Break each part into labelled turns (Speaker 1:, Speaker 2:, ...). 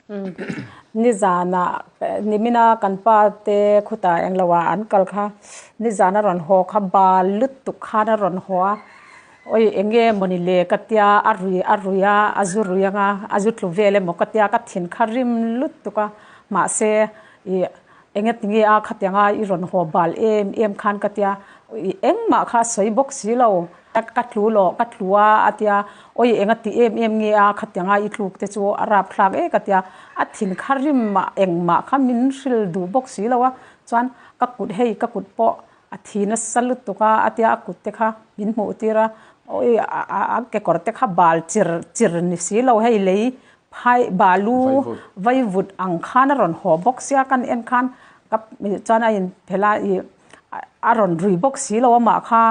Speaker 1: Nizanah nimina kan pa te khutah englo ah an kal kha nizan a rawn haw kha bal lutuk khan a rawn haw a awi eng nge mawni le ka tia a rui a rui a a zu rui anga a zu tlu vel emaw ka tia ka thin kha rim lutuk a mahse ih enge tinge a khatianga i rawn haw bal em em khan ka tia ih engmah kha a sawi bawk si lo. Ka tlu lawh, ka tlu a, a tia, Awi eng a ti em em nge a, khatianga i tluk te chu a rap thlak ek a tia, a thin kha rim ah engmah kha min hril duh bawk si lo a, chuan ka kut hei ka kut pawh a thi nasa lutuk a, a tia a kut te kha min hmuh tir a, awi a kekawr te kha bal chir chir ni si lo hei lei phai balu vaivut ang khan a rawn haw bawk sia kan en khan ka chuan a inphelh a ih a rawn rui bawk si lo amah kha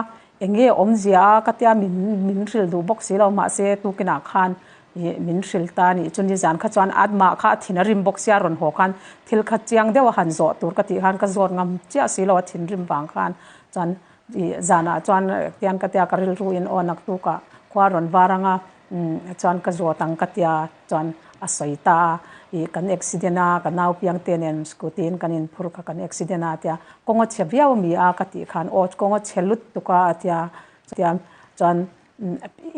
Speaker 1: Eng nge awmzia a ka tia min min hrilh duh bawk si lo mahse tukinah khan ih min hrilh ta a nih chu nizan kha chuan atmah kha a thin a rim bawk sia rawn haw khan thil kha chiang deuh a han zawh tur ka tih khan ka zawt ngam chiah si lo a thinrim vang khan chuan ih zanah chuan tian ka tia ka rilru in aw naktukah khua rawn var anga chuan ka zawt ang ka tia chuan a sawi ta a, ih kan accident a, ka nau piang te nen scooty in kan inphur kha kan accident a tia, kawng a chhe viau ami a ka tih khan aw kawng a chhe lut tuk a a tia, chutia chuan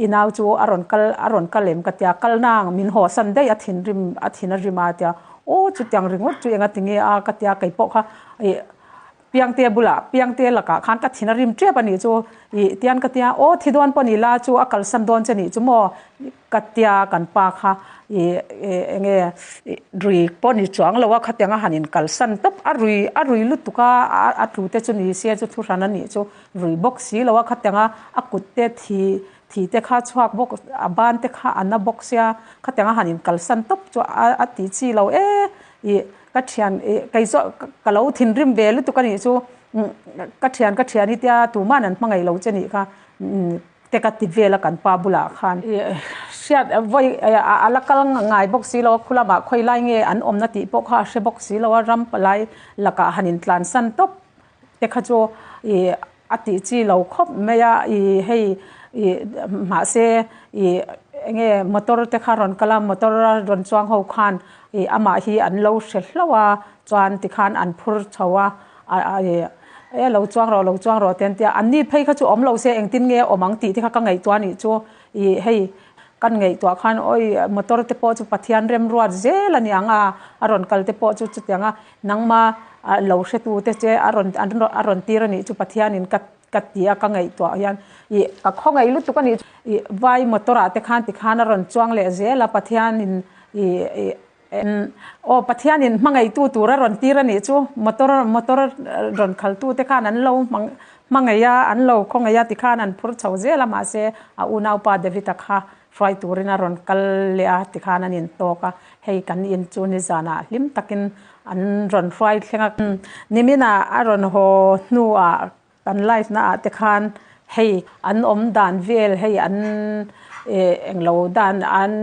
Speaker 1: i nau chu a rawn kal a rawn kal em ka tia, kal nang min haw san daih a thinrim a thin a rim a tia, aw chutiang ringawt chu enga ti nge a ka tia keipawh kha ih Piangte bulah Piangte lakah khan ka thin a rim tep a nih chu ih tian ka tia aw thi dawn pawh ni la chu a kalsan dawn che nih chu maw ka tia kan pa kha ih eng nge rui pawh ni chuang lo a khatiang a han in kalsan tawp a rui a rui lutuk a a tlu te chu ni se chu thu hran a nih chu rui bawk si lo a khatiang a a kut te thi thi te kha chhuak bawk a ban te kha a na bawk sia khatiang a han in kalsan tawp chu a a tih chi lo e ih Ka thian ih kei chu ka lo thinrim ve lutuk a nih chu ka thian ka thian i tia tuman an hmangaih lo che nih kha te ka ti vel a kan pa bulah khan. Hriat vawi a la kal ngai bawk si lo a khulamah khawi lai nge an awmna tih pawh kha a hre bawk si lo a ram palai lakah han intlansan tawp te kha chu ih A tih chi lo khawp mai a, ih hei ih mahse ih enge motor te kha rawn kal a, motor a rawn chuang ho khan ih amah hi an lo hre hlauh a, chuan tikhan an phur chho a, ih e lo chuang rawh lo chuang rawh te an ti a, anni phei kha chu awm lo se engtin nge awm ang tih te kha ka ngaihtuah a nih chu, ih hei kan ngaihtuah khan awi motor te pawh chu Pathian remruat zel a ni ang a, a rawn kal te pawh chu chutiang a. Nangma lo hretute che a rawn a rawn tir a nih chu Pathianin ka ka ti a ka ngaihtuah hian ih ka khawngaih lutuk a nih chu ih vai motor ah te khan tikhan a rawn chuang leh zel a Pathianin ih ih aw Pathianin hmangaihtu tur a rawn tir a nih chu motor motor rawn khaltu te khan an lo hmang hmangaih a an lo khawngaih a tikhan an phur chho zel a mahse a unaupa David-a kha Hruai turin a rawn kal leh a tikhan an intawk a, hei kan in chu nizanah hlim takin an rawn hruai thleng a. Niminah a rawn haw hnuah kan live naah te khan hei an awm dan vel hei an englo dan an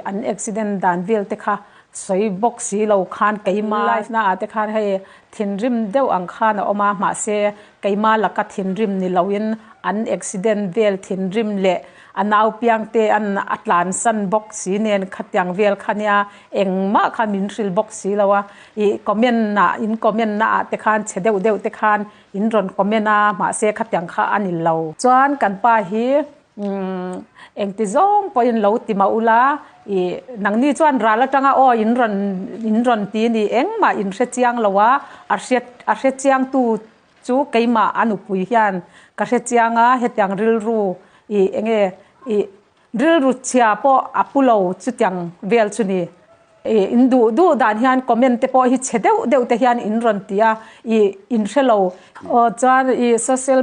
Speaker 1: an accident dan vel te kha sawi bawk si lo khan keima live naah te khan hei thinrim deuh ang khan a awm a mahse keima laka thinrim ni loin an accident vel thinrim leh A nau piangte an a tlansan bawk si nen khatiang vel kha nia engmah kha min hrilh bawk si lo a, ih comment ah in comment na ah te khan chhe deuh deuh te khan in rawn comment a mahse khatiang kha a ni lo. Chuan kan pa hi umm engti zawng pawhin lo ti mah ula ih nangni chuan ral atanga aw in rawn in rawn ti ni engmah in hre chiang lo a, a hre a hre chiang tu Chu keimah a nupui hian ka hre chiang a, hetiang rilru ih enge ih rilru chhia pawh a pu lo chutiang vel chu ni. Ih in duh duh dan hian comment te pawh hi chhe deuh deuh te hian in rawn ti a, ih in hre lo. Aw chuan ih social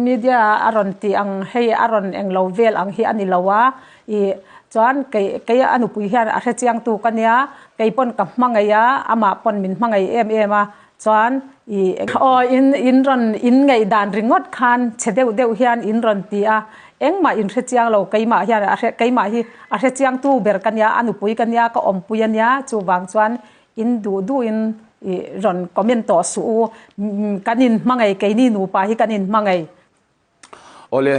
Speaker 1: media a rawn tih ang hei a rawn englo vel ang hi a ni lo a, ih chuan kei kei a nupui hian a hre chiang tu ka nia, kei pawn ka hmangaih a, amah pawn min hmangaih em em a, Chuan i aw in in rawn in ngaihdan ringawt khan chhe deuh deuh hian in rawn ti a, engmah in hre chiang lo keimah hian a hre keimah hi a hre chiangtu ber ka nia, a nupui ka nia, ka awmpui a nia, chuvang chuan in duh duh in i rawn comment tawh suh u, kan in hmangaih keini nupa hi kan in hmangaih.
Speaker 2: Awle,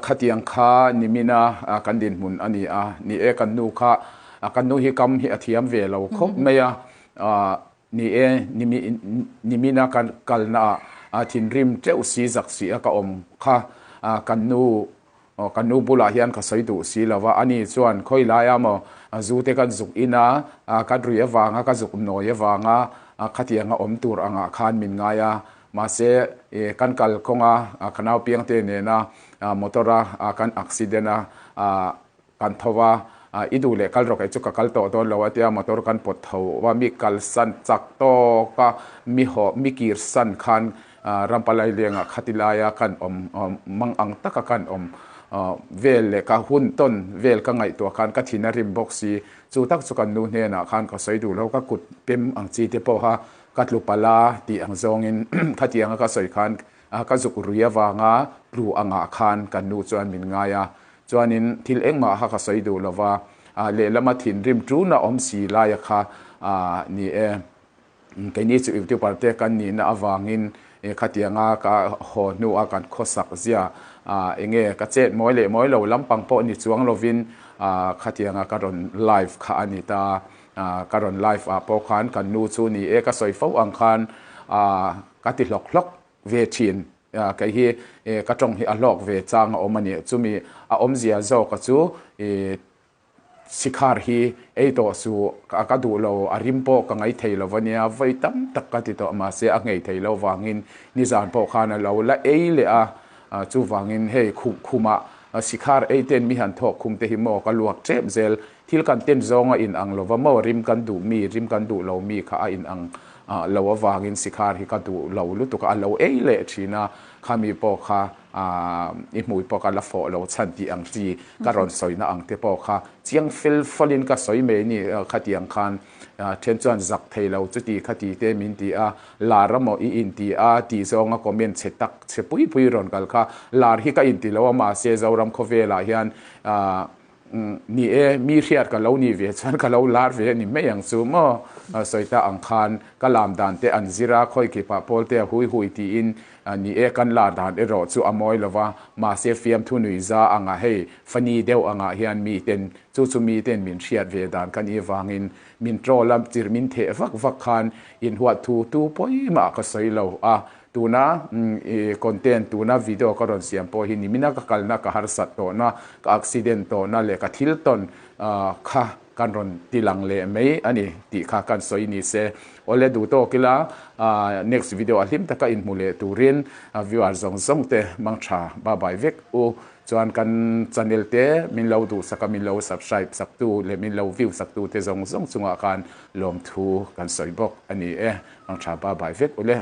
Speaker 2: khatiang kha nimina kan dinhmun a ni a, ni e kan nu kha. Kan nu hi kam hi a thiam ve lo khawp mai a. Ni e, nimina kan kalna ah thinrim teuh si zak si a ka awm kha. Kan nu kan nu bulah hian ka sawi duh si lo va, ani chuan khawi laia maw zu te kan zuk in a, kan rui avanga ka zuk nawi avanga khatianga awm tur angah khan min ngai a. Mahse, kan kal kawnga ka nau piangte nena motor a kan accident a, kan tho va, i duh leh kal rawh kei chu ka kal tawh dawn lo a tia motor kan pawt tho va, mi kalsan chak tawk a, mi haw mi kir san khan Rampalai lengah khati laia kan awm mang ang taka kan awm vel leh ka hun tawn vel ka ngaihtuah khan ka thin a rim bawk si, chu tak chu kan nu hnenah khan ka sawi duh lo, ka kut pem ang chi te pawha ka tlu palh a tih ang zawngin khatianga ka sawi khan ka zuk rui avanga tlu angah khan kan nu chuan min ngai a, chuanin thil engmah kha ka sawi duh lo va, lehlama thinrim tuna awm si laia kha ni e. Keini chu YouTuber te kan nihna avangin khatianga ka haw hnua kan khawsak zia enge ka chet mawi leh mawi lo lampang pawh ni chuang lovin khatianga ka rawn live kha a ni ta. Ka rawn live ah pawh khan kan nu chu ni e ka sawi fo ang khan ka ti hlawk hlawk ve thin. Kei hi ka tawng hi a hlawk ve chang a awm a ni. Chumi a awmzia zawka chu Sikhar hi ei tawh suh, ka duh lo, a rim pawh ka ngai thei lo a nia, vawi tam tak ka ti tawh mahse a nghei thei lo vangin nizan pawh khan a lo la ei leh a, chuvangin hei khuh khumah sikhar ei ten mi han thawk khum te hi maw ka luak tep zel, thil kan ten zawng a in ang lo va maw, rim kan duh mi, rim kan duh lo mi kha a in ang lo avangin sikhar hi ka duh lo lutuk a, a lo ei leh thin a, khami pawh kha I hmui pawh ka la fawh lo chhan tih ang chi ka rawn sawina ang te pawh kha chiang fel fawlin ka sawi mai ni. Khatiang khan then chuan zak thei lo chuti khati te min ti a, lar amaw i inti a tih zawnga comment chhe tak chhe pui pui rawn kal kha lar hi ka inti lo a mahse Zoram khawvelah hian Ni e, mi hriat ka lo nih ve chuan ka lo lar ve a ni mai ang chu maw? Sawi ta ang khan ka lam dan te an zir a, khawi kipah pawl te a hui hui tiin ni e, kan lar dan erawh chu a mawi lo va, mahse fiamthu nuihza anga hei funny deuh angah hian miten chu chu miten min hriat ve dan ka nih vangin min troll a, chir min theh vak vak khan inhuat thu tu pawimah ka sawi lo a, Tuna i content, tuna video ka rawn siam pawh hi nimina ka kalna ka harsat tawhna, ka accident tawhna leh ka thil tawn kha kan rawn ti lang leh mai a ni tih kha kan sawi ni se. Awle duh tawk ila next video a hlim taka inhmu leh turin viewer zawng zawng te mang tha bye bye vek u. Chuan kan channel te min lo duhsak a, min lo subscribe sak tu leh min lo view sak tu te zawng zawng chungah khan lawmthu kan sawi bawk a ni e. Mang tha bye bye vek ule.